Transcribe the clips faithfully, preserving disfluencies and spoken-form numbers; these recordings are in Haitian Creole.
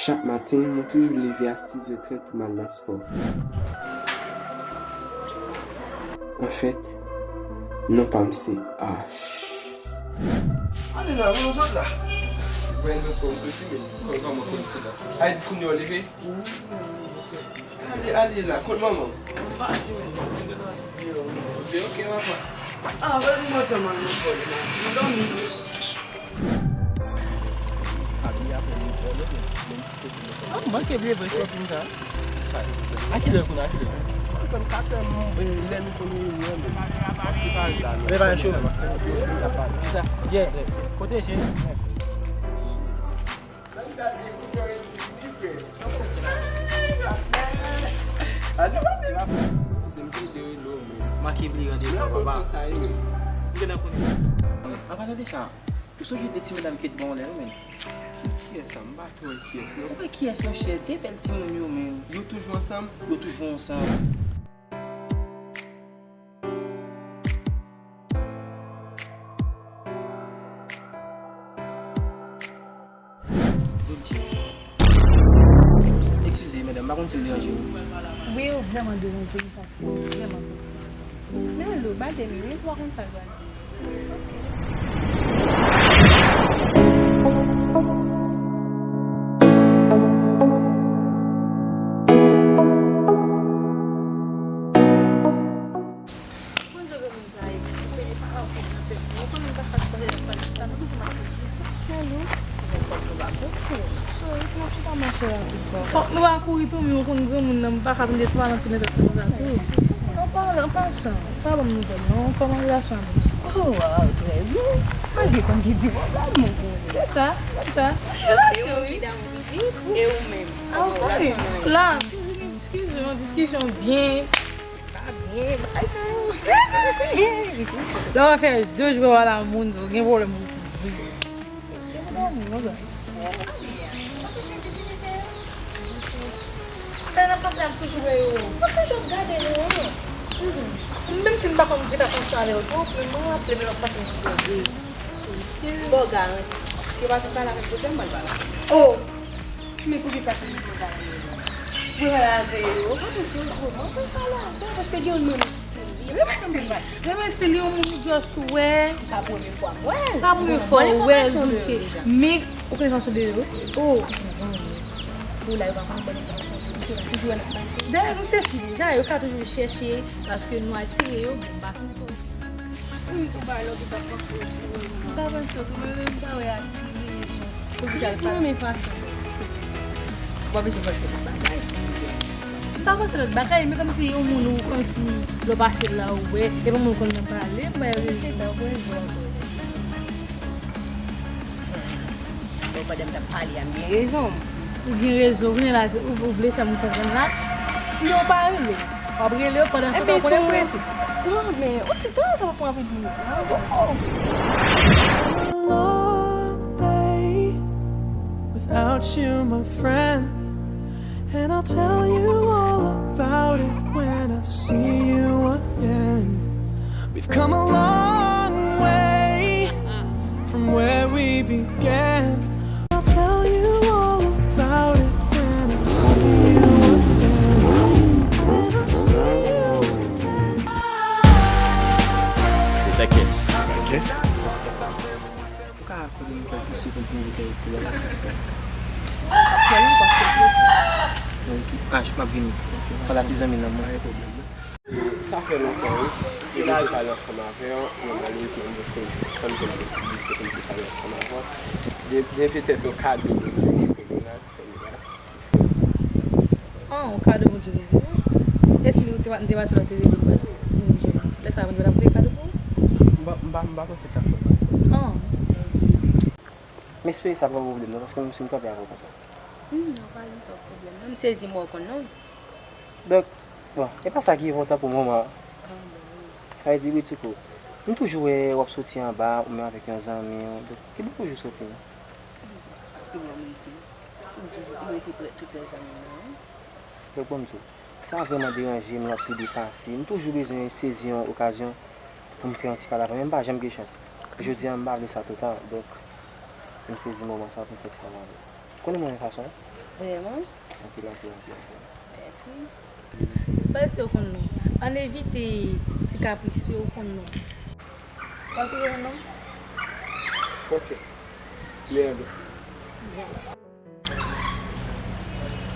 Chak maten, mwen toujou leve a sis è trant pou m al nan spò. Anfèt, non pa m se Ash. Ale la, mwen sot la. Mwen nan spò, m soti, men kòman, kòman, kòman sot la? Ay di kounye a w leve? Ale, ale la, kot manman w? Oke, oke, papa. Ah, wè, mwen tèlman nan fòl, man. Mwen dòmi dous. Ah, m manke bliye vre shopping sa. A kilè kounye a, a kilè? Lè nou konn reyini an, men. Lè pa cho. Kisa? Yeah. Kote je? Make bliye randevou a, papa. M gentan konnen. An palan de sa, ou sonje de ti medam ki te ban w lè yo, men? Kiyès sa? M pa twò wè kiyès, non. Ou wè kiyès, monchè? De bèl timoun yo, men. Yo toujou ansanm? Yo toujou ansanm. Bondye. Eskize, medam, m pa konn si m deranje w. Wi, ou vrèman deranje m paske ou vrèman vekse. Men anlo, ba de minit, w a konn sa l pral di. Konn jan granmoun sa ye, li pede pa anpil nan tèt mwen. Ou konnen m pa fache pale nan pale sa, nan bouzen m ap pale. Alo? Fòk nou pa kouri tou, men ou konn granmoun nan, m pa ka tande twa lang ki nan tèt mwen konsa tou. An palan, an pasan, pa ban m nouvèl non, kòman relasyon an ye? Oh, waw, trè byen. Malgre konn ki di pwoblèm ou konnen. Se sa, se sa. E ou ki damou pitit, e ou menm? Ah, kòman relasyon an ye? La, toujou gen diskisyon, diskisyon byen. Pa byen, bagay sa yo. Lè w ap fè de jou wè la moun, ou gen pwoblèm pou kouri. Gen pou dòmi, konsa. Sa n ap pase, n ap toujou wè yo. Sa toujou ap gade nou, an. Menm si m pa konn prete atansyon avè yo twòp, men mwen raple m lè w ap pase m toujou ap gade. Bon, garanti. Si yo pa vin pale avèk pwoblèm, m pral pale avè yo. Oh! Men poukisa se mesye sa yo ye la? Mwen pale avè yo. Mwen panse yo gwo, mwen pale avè yo paske gen youn mwen renmen stil li. Renmen stil li. Renmen stil li, yon moun ou just wè. Pa premye fwa m wè l. Pa premye fwa w wè l, Dulce. Men, ou konnen fason de yo? Oh, zanmi. Pou la, yo pa konn bon enfòmasyon. Dayè, nou se fi deja, yo ka toujou chèche, paske nou atire yo, bon, m pa konn. Pou m di w bagay la, ou gentan panse w tou, wi, mwen. M pa panse w tou, men m pa wè a ki rezon pou ki jan l pa renmen fason. W ap bezwen panse lòt bagay. M pa panse lòt bagay, men kòmsi yon moun ou kòmsi lè w pase la ou wè, e pa moun ou konn nan pale, m bay rezon. Se tan pou yon jou ankò. Bon, pandan m t ap pale a, m gen rezon m. Ou gen rezon, ou vin la, ou, ou vle fè m konprann la. Si yo pa rele w, w ap rele yo pandan se tan ou konnen prese. Non, men, yon ti tan, sa pa pran anpil minit, non. Oh, oh. Long day without you, my friend. And I'll tell you all about it when I see you again. We've come a long way from where we began. I'll tell you all about it when I see you again. When I see you again. Se ta kes. Kes? Ou ka akòde m kèlke segonn pou m di kèlke bagay sa. Donk, Ash, m ap vini. Pale a ti zanmi nan mwen. Sa fè lontan, wi. Mwen bezwen pale ansanm avè w, men malerezman, m poko jwenn posiblite pou m te pale ansanm avè w. Byen, byen petèt yon kado Bondye te fè m la, fè m gras. Ah, yon kado Bondye te fè w? E si nou te, nou te pase nan tele, Bondye, lè sa a, Bondye pa t ap voye kado pou ou? M pa, m pa, m pa panse l t ap fè bagay konsa. Ah. M espere sa pa yon pwoblèm, non, paske m, si m kanpe avè w konsa. Hmm, non, pa gen twòp pwoblèm, non. M sezi m wè w konn non. Donk, bon, e pa sa ki enpòtan pou moman an. Ah, bon, wi. Sa vle di, wi, Tchouko, m toujou wè w ap soti anba, ou menm avèk yon zanmi w. Donk, ki bò w toujou soti, non? Pi bò m rete. M toujou, m rete prè, tou prè zanmi m nan, wi. Donk, ban m di w, sa vrèman deranje m, l ap plede pase. M toujou bezwen sezi yon okazyon pou m fè yon ti pale avè w, men m pa janm gen chans. Jodi a, m pa vle sa toutan, donk, m sezi moman sa pou m fè ti pale avè w. Konnen mwen renmen fason w. Vrèman? Anpil, anpil, anpil, anpil. Mèsi. Pale si w konn non. Ann evite ti kapris yo, ou konn non. Pase w konn non? Ok. Leandro.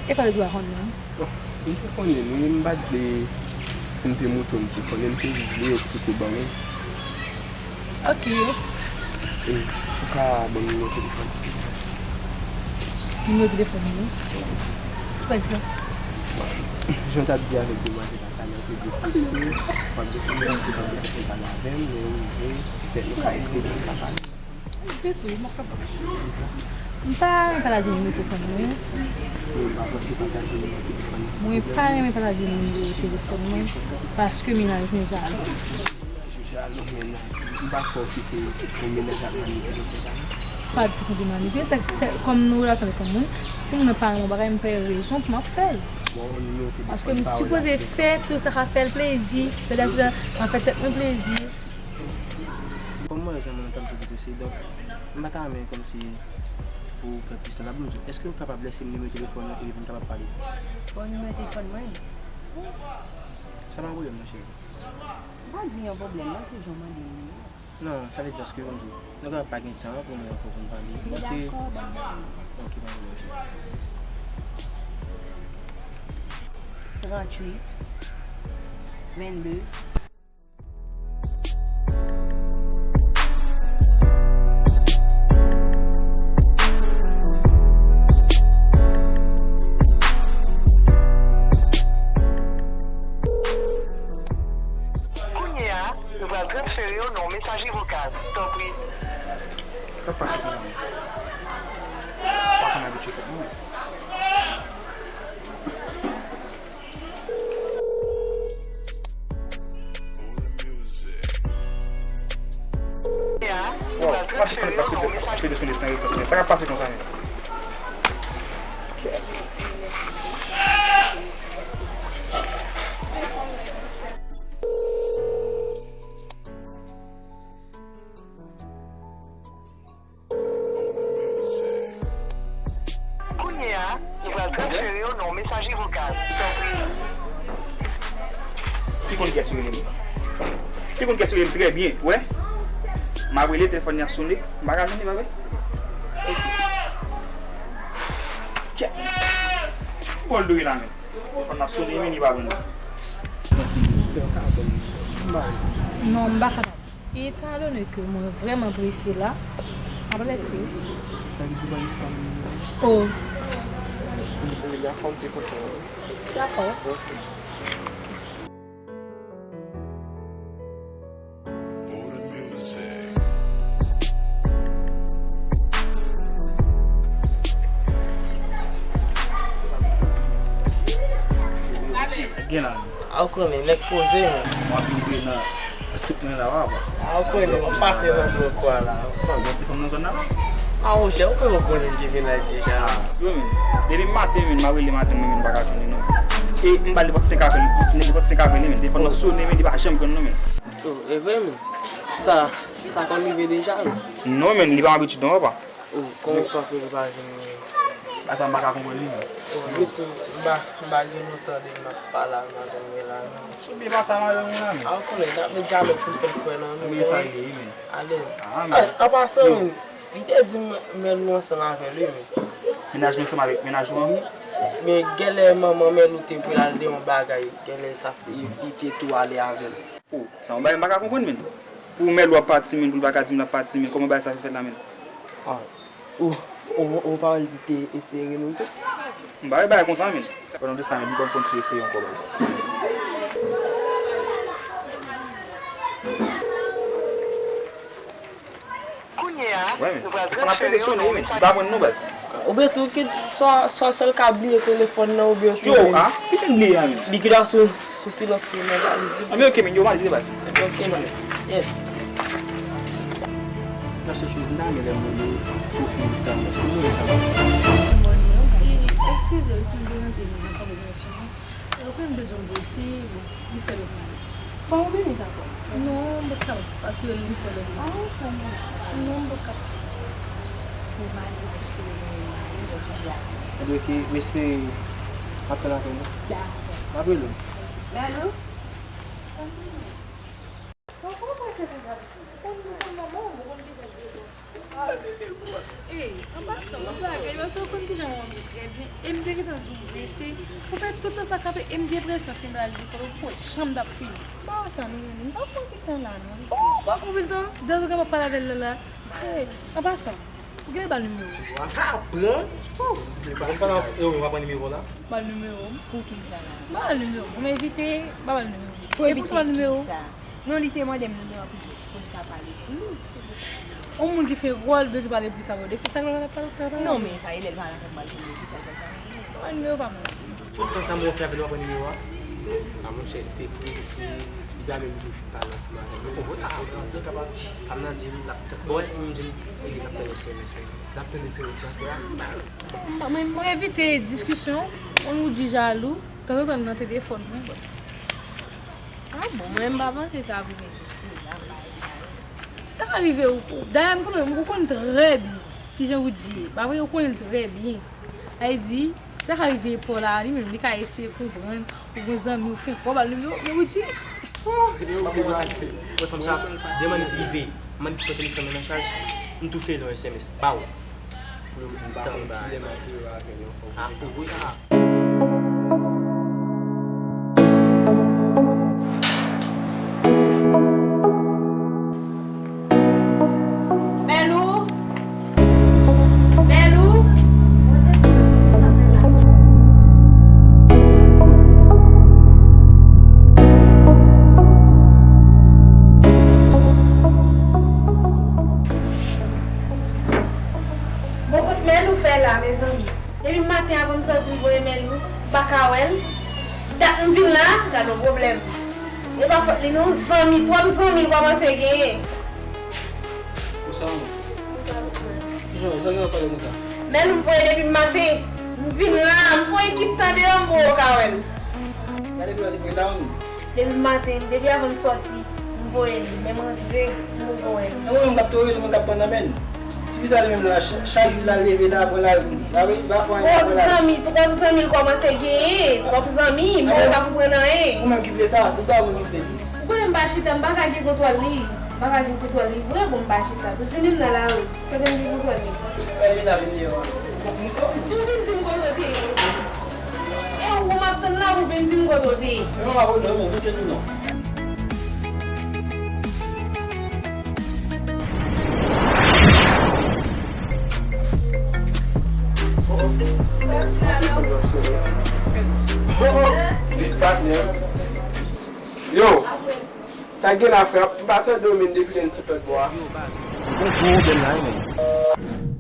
E pa di w pa konn non. Bon, m te konnen, wi, m pa t vle pou m te montre w m te konnen, m te jis vle yo kite ban mwen. Ok. E, ou ka ban m nimewo telefòn? Nimewo telefòn ou? Pou egzanp? Jan w t ap di avèk demwazèl la talè, ou te deplase, w ap deplase, w ap deplase pale avè m, lè w rive, petèt nou ka ede, nou ka pale. Ditou, m pa kapab. M pa renmen pataje nimewo telefòn mwen. Mwen pa renmen pataje nimewo telefòn mwen paske mennaj mwen jalou. Jalou, mennaj. M pa kwè w kite yon mennaj ap manipile konsa. Pa kesyon de manipile, se, se kòm nou relasyon avèk yon moun, si moun nan pa renmen yon bagay, m fè rezon pou m ap fè l. Paske m sipoze fè tout sa k ap fè l plezi, lè l ap fè tèt mwen plezi. Kòm mwen, zanmi mwen, tanm sou pwofesè, donk, m pa ta renmen kòmsi pou fè plis tan la, pou m di w, èske w kapab lese m nimewo telefòn ou epi pou n kapab pale plis? Bon, nimewo telefòn mwen. Sa pa pwoblèm non, cheri. M pa di yon pwoblèm non, se jan w mande m li. Non, sa vle di paske, pou m di w, nou kapab pa gen tan pou nou ankò pou n pale. M panse. Dakò, ban m pale. Ok, pa pwoblèm, cheri. Tranntuit, vennde. Kounye a, nou pral transfere w nan yon mesaje vokal. Tanpri. Sa k pase konsa menm? Pa konn abitye fèt non. Wow, m ap fè, m ap fè de sou de san repons, men sa k ap pase konsa menm? Kounye a, nou pral transfere w nan yon mesaje vokal. Tanpri. Ki konn kiyès ki rele m? Ki konn kiyès ki rele m trè byen, wè? M ap rele, telefòn nan ap sone, m pa ka jwenn li, pa vre? Ok. Kiyès? Ki bòl dwe la menm? Telefòn nan ap sone, men li pa jwenn mwen. Non, m pa kapab. Etan done ke mwen vrèman prese la, m ap lese wi. Sa vle di w pa responn. Oh. Dakò, m te kontan wi. Dakò. Ok. Gen la. A w konnen, nèg poze, men. Mwen vin vre nan tout mwen la, w a wè. A w konnen, mwen pase nan blòk kwa la. Bon, ti fanm nan zòn nan la? A, monchè, ou konnen, ou konnen m gen mennaj deja. Yo, men, depi maten, men, m ap rele madanm mwen, men, m pa ka jwenn li, non. E m ba l nenpòt senk apèl, nenpòt senk apèl, men, telefòn nan sone, men, li pa janm pran, non, men. Oh, e vre, men. Sa, sa konn rive deja, non? Non, men, li pa abitye, non, papa. Oh, kòman w fè pou li pa jwenn mwen? Sa m pa ka konprann li menm. Oh, ditou, m pa, m pa gen lontan de m ap pale ak madanm mwen la, non. Sou byen pase a madanm ou la, men. A, w konnen, n ap met dyalòg pou n fè l kwè nan nou, men. Sa li ye, men. Alèz. Ah, men. An pasan, men, li te di m mèl ou ansanm avè l, wi, men. Mennaj mwen ansanm avèk mennaj ou an? Wi, men genlè manman mèl ou te voye l al de yon bagay, genlè sa, li, li te tou ale avè l. Oh, sa yon bagay m pa ka konprann, men. Pou mèl ou ap pati, men, pou l pa ka di m l ap pati, men, kòman bagay sa fè fèt la, men? Ah, ou, ou, ou pa wè li te eseye rele w tou? M pa wè bagay konsa, men. Pandan w di sa, men, m ban m fon ti eseye ankò, baz. Kounye a, nou pral transfere w nan yon mesaj. Wè, men. Ou pa konn non, baz. Oubyen tou, ki, swa, swa sèl ka bliye telefòn nan, oubyen tou. Yo, men. Ah, ki jan bliye a, men? Li ki la sou, sou silans ki nan valiz li. Ah, men ok, men, yo, m ale, baz. Ok, men. Yes. La sèl choz, m ta renmen lè moun yo pwofite tan, paske m renmen sa. Eskize, si m deranje nou nan konvèsasyon an. Ou konn m te di w m prese, bon, li fè lòt mari. Bon, ou vini dakò? Non, m p ap kapab, paske li fè lòt mari. Ah, ou fè mwen. Non, m p ap kapab. Ebyen, ki m espere m ap tann apèl ou. Dakò. M ap rele w. Mèlou? Bon, kòman w prese konsa? Ou konn, ou konn manman w, ou konn kijan l ye tou. Ey, an pasan, ou blague, paske ou konn kijan manman m ye trè byen, e m te gentan di w m prese. Ou fè tout tan sa kanpe, e m gen enpresyon si m t al lekòl, ou kwè, janm t ap fini. M pa wè sa non, manmi. M pa fè anpil tan la non. Oh, ou pa fè anpil tan? Dèyè ou kapab pale avè l la la. Ey, an pasan, ou gen ba l nimewo w? Wa pran. Oh, e w pa pran nimewo la? Ba l nimewo m. Pou ki sa la? Ba l nimewo m. Pou m evite, ba l nimewo m. Pou evite ki sa? Non, li te mande m nimewo pou, pou l ka pale pou li. Yon moun ki fè wòl bezwen pale pou sa, vòdè. Se sa l pral pale. Non, men sa e lè l pale avè m, m pral di l ki sa l pral pale. Ba l nimewo pa mwen. Tout tan sa mwen fè avè l, w ap pran nimewo a? A monchè, li te prese, li pa menm vle fin pale ansanm avè m. Bon, vwala, antre, kapab, pa m nan di l, l ap tann. Bon, wè, menm di l, li di l ap tann S M S, wi. L ap tann S M S la, se la baz. Mwen, mwen evite diskisyon, konn ou di jalou, tanzantan nan telefòn mwen, bon. Ah bon, mwen m pa panse sa pou mwen. Sa ka rive ou, dayè m konnen, ou konn trè byen kijan ou di ye, pa vre, ou konnen l trè byen. Sa vle di, sa ka rive pa w la, li menm, li ka eseye konprann, ou gen zanmi, ou fenk, w ap ba l nimewo, men ou di. Yo, pa pou manti. Wè fanm sa, de manit rive, manit pran telefòn nan nan chaj, m tou fè l yon S M S, ba w. Pou yo fin tann bagay la. Ah, ou voye a. Mèlou! Mèlou! Bon, kot Mèlou fè la, mezanmi? Depi maten avan m sòti, m voye Mèlou, m pa ka wè l. Dat m vin la, gad yon pwoblèm. E pa fòt li non, zanmi, twòp zanmi l kòmanse genyen. Ou sa ou? Kijan, zanmi w ap pale konsa? Mèlou m voye depi maten. M vin la, m fè yon ekip tan deyò, m poko ka wè l. Gade pou la li voye la, wi. Depi maten, depi avan m sòti, m voye li, men m rantre, m poko wè li. E mwen menm k ap towe li, mwen k ap pran nan men l. Tifi sa li menm la, cha-, chak jou l al leve la, pran lari pou li. Pa vre, pa fwa li pran lari. Twòp zanmi, twòp zanmi l kòmanse genyen, twòp zanmi, mwen pa konprann anyen. Ou menm ki vle sa, tout bagay ou menm ki vle li. Ou konnen m pa chita, m pa ka gen kontwòl li, m pa ka gen kontwòl li vre, bon, m pa chita. Tout jounen m nan lari, kote m gen kontwòl li? Lè vin la vin deyò a. Ou vin di m kote w te ye. E ou m ap tann la pou vin di m kote w te ye. E mwen pa pran non, men, mesye nou non. Yo, sa k gen la, frè? M pa tande w menm depi lè n sot lòt bò a. Yo, baz, m gon gwo pwoblèm la, wi,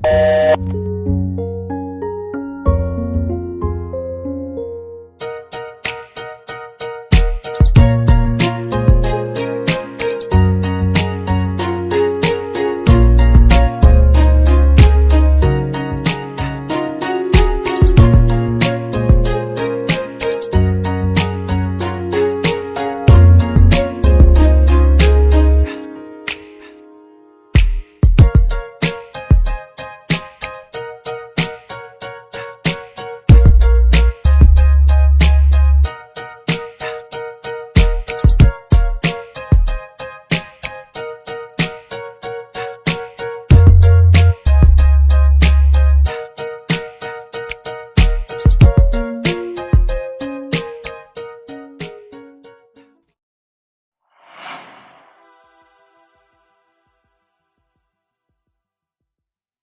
men.